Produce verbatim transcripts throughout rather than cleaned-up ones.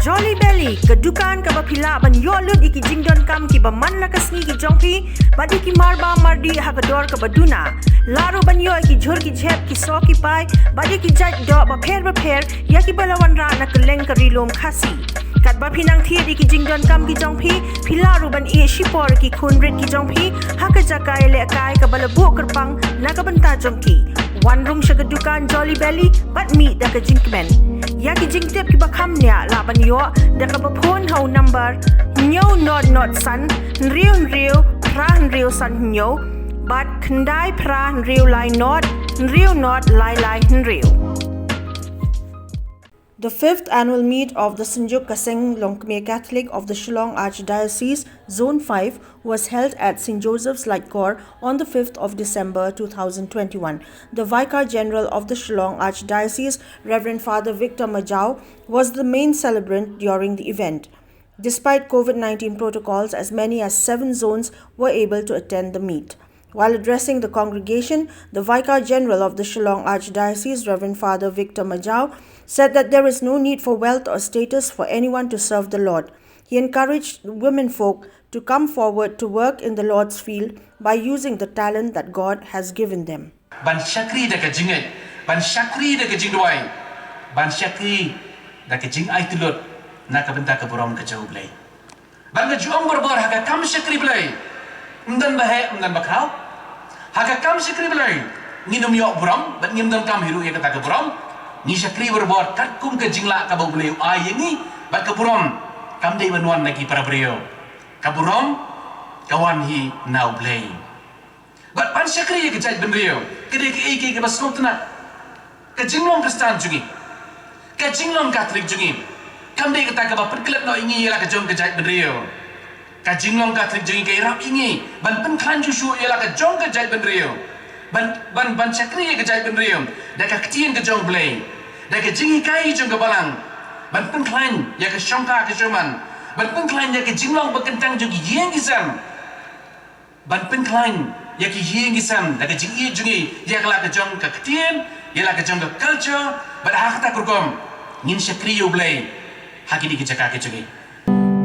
Jolly Belly, ka dukan kaba phi lah ban ïoh lut ïa ki jingdonkam kiba man la ka sngi ki jong phi, bad ïa ki marbam mardih ha ka dor kaba duna. Lah ruh ban ïoh ïa ki jhur ki jhep, ki soh ki pai, bad ïa ki jait doh bapher bapher, ïa kiba la wanrah na kylleng ka Ri Lum Khasi. Katba phi nang thied ïa ki jingdonkam ki jong phi, phi lah ruh ban ïeh shipor ïa ki khun rit ki jong phi ha ka jaka ïalehkai kaba la buh kyrpang na ka bynta jong ki. Wan rung sha ka dukan Jolly Belly bad mih da ka jingkmen. Ïa ki jingtip kiba kham bniah lah ban ïoh da kaba phone ha u number hynñiew not not san hynriew hynriew phra hynriew san hynñiew bad khyndai phra hynriew lai not hynriew not lai lai hynriew. The fifth annual meet of the Synjuk Ka Seng Longkmie Catholic of the Shillong Archdiocese, Zone five, was held at Saint Joseph's Laitkor on the fifth of December two thousand twenty-one. The Vicar General of the Shillong Archdiocese, Reverend Father Victor Majau, was the main celebrant during the event. Despite COVID nineteen protocols, as many as seven zones were able to attend the meet. While addressing the congregation, the Vicar General of the Shillong Archdiocese, Reverend Father Victor Majau, said that there is no need for wealth or status for anyone to serve the Lord. He encouraged women folk to come forward to work in the Lord's field by using the talent that God has given them. Ban shakri da ka jingngeit, ban shakri da ka jingduwai, ban shakri da ka jingai tulut na ka bynta ka burom ka jong U Blei. Ban ka jong barabor ha ka kam shakri Blei, ym don ba heh, ym don ba khraw. Ha ka kam shakri Blei, ngin ym ïoh burom, bad ngim donkam hi ruh ïa kata ka burom. Ngi shakri barabor katkum ka jinglah kaba U Blei u ai ïa ngi, bad ka burom kam dei ban wan na ki para briew. Ka burom ka wan hi na U Blei. Bad ban shakri ïa ka jaitbynriew ka dei kaei kaei kaba sngewtynnat. Ka jinglong Khristan jong ngi, ka jinglong Katholik jong ngi, kam dei kata kaba pynklet noh ïa ngi ïa la ka jong ka jaitbynriew. Ka jinglong Katholik jong ngi ka ïarap ïa ngi ban pynkhlaiñ shuh shuh ïa la ka jong ka jaitbynriew. Ban, ban, ban shakri ïa ka jaitbynriew da ka ktien ka jong U Blei, da ka jinghikai jong ka Balang, ban pynkhlaiñ ïa ka shongkha ka jong man, ban pynkhlaiñ ïa ka jinglong ba kyntang jong ki ïing ki sem. Ban pynkhlaiñ ïa ki ïing ki sem da ka jingïeit jong ngi ïa la ka jong ka ktien, ïa la ka jong ka culture, bad ha kata ka rukom ngin shakri ïa U Blei ha kine ki jaka ki jong ngi.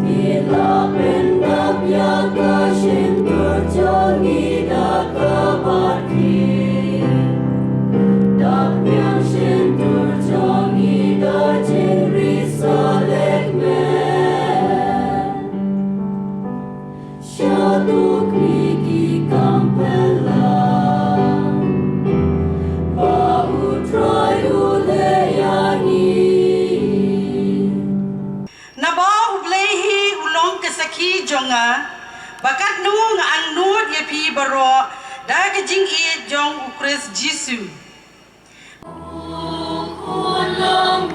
Ngi la pyndap ïa ka shyntur jong ngi da ka bad ki. Dap biang shyntur jong ngi da jingri sa lek men. Sha tukni ki kam pynlong ba U Trai u leh ïa ngi. Naba U Blei hi u long ka sakhi jong nga, ba katno nga angnud ïa phi baroh da ka jingïeit jong U Khrist Jisu. U khun long